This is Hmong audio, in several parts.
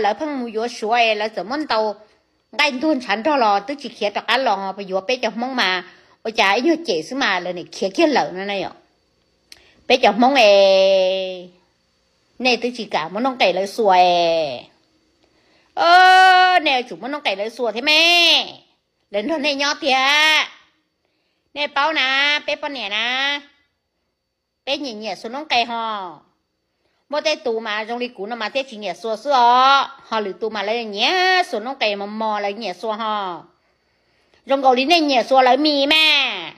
Lawv pheej mus yuav Suav es lawv txawm muab ntaus nqaij ntuag ntshav nrog los twb tsis khiav rov qab los, yuav peb cov Hmoob mas ua cas ib nyuag cem xwb mas lawv nim khiav kiag lawm no na yom. Peb cov Hmoob es nej twb tsis kam muab noob qes lawv xuas es, nej yuav tsum muab noob qes lawv xuas thiab me, lawv nrog nej nyob tiag. Nej paub na, peb poj niam na, peb nyiam nyiam xuas noob qes ho. Muaj tej tus mas zoo li kuv no mas thiaj tsis nyiam xuas xwb os, ho lwm tus mas lawv nyiam xuas noob qes mos mos lawv nyiam xuas ho. Zoo nkaus li nej nyiam xuas lawv mis mas.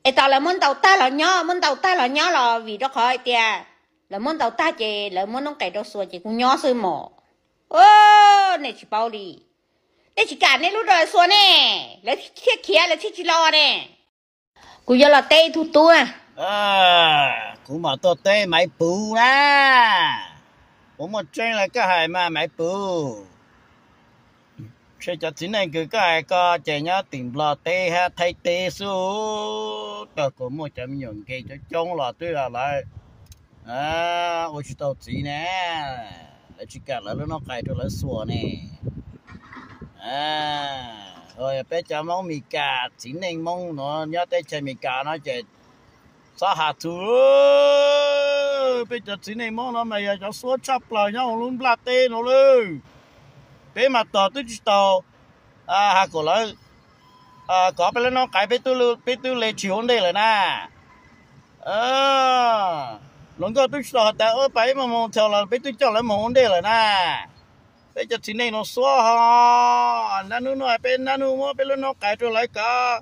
Es tau lawv muab ntaus tag los nyob, muab ntaus tag los nyob los vim rau qhov hais tias lawv muab ntaus tag ces lawv muab noob qes rau xuas ces kuv nyob xwb mos. Nej tsis paub li, nej tsis kam nej lub rau lawv xuas ne, lawv thiaj khiav lawv thiaj tsis los ne. Kuv yuav los teb ib tug tub. Kuv mam tuaj teb Maiv Puv na. Kuv muaj tseeb li koj hais mas Maiv Puv. Ntshe cov txiv neej kws koj hais ko ces nyob tim Nplog teb hab Thaib teb xwb, tag kuv muaj cov me nyuam nkeeg coob coob los twb yog lawv ua tsis tau txiv ne, lawv tsis kam lawv lub noob qes rau lawv xuas ne. Peb cov Hmoob Mes Kas, txiv neej Hmoob no nyob teb chaws Mes Kas no ces txhob has txug. Peb cov txiv neej Hmoob no mas yog cov suab tshaj plaws nyob hauv lub nplaj teb no lawm. Peb mas tos twb tsis tau has kom lawv kov peb lub noob qes, peb twb le tsis ua ntej lawm na. Hluas nkauj twb tsis tau has tas pab ib mus mus thaum los peb twb coj lawv mus ua ntej lawm na. Peb cov txiv neej no suab ho, nab nub no peb nab nub muab peb lub noob qes rau lawv kov,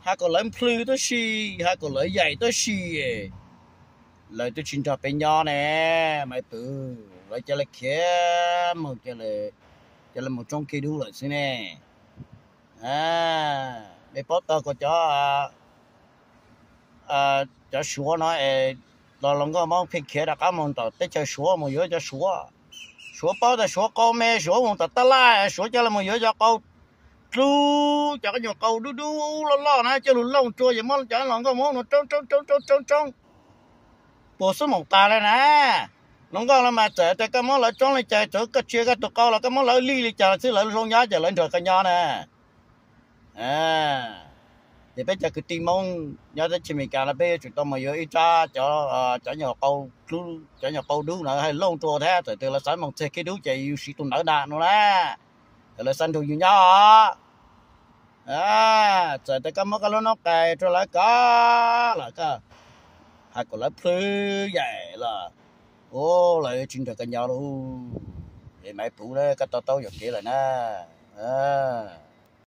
has kom lawv nplhw tuab si, has kom lawv yaim tuab si, lawv twb tsis nrog peb nyob ne. Maiv Puv, lawv cia li khiav mus, cia li mus tsoob kev dub lawm xwb ne. Nej paub tau kom cov cov Suav no es los hluas nkauj Hmoob pheej khiav rov qab mus tom teb chaws Suav mus yuav cov Suav. Suav paub tas Suav qau me, Suav mus tom tab laj, Suav coj los mus yuav cov qau dlub, cov nyuag qau dub dub loj loj na, coj lug looj rua ces muab cov hluas nkauj Hmoob no tsoob tsoob tsoob tsoob tsoob tsoob puag xub moom tas li na. Hluas nkauj los mas txawm tias koj muab lawv tsoob li cas, txawm koj tsia koj tus qau los koj muab lawv lij li cas los xwb, lawv zoo nyob ces lawv nrog koj nyob na. Ces peb cov kwv tij Hmoob nyob teb chaws Amelikas no peb yuav tsum tau mus yuav ib rab cov, cov nyuag qau dub, cov nyuag qau dub na, hais looj rua thiab, txawm tias lawv xav mus txog kev dub ces yus siv tus ntawd na no na, lawv xav nrug yus nyob. Txawm tias koj muab koj lub noob qes rau lawv kov los koj has kom lawv plhws yaim los, lawv tsis nrog koj nyob lauj. Es Maiv Puv, koj to taub yuam kev lawm na.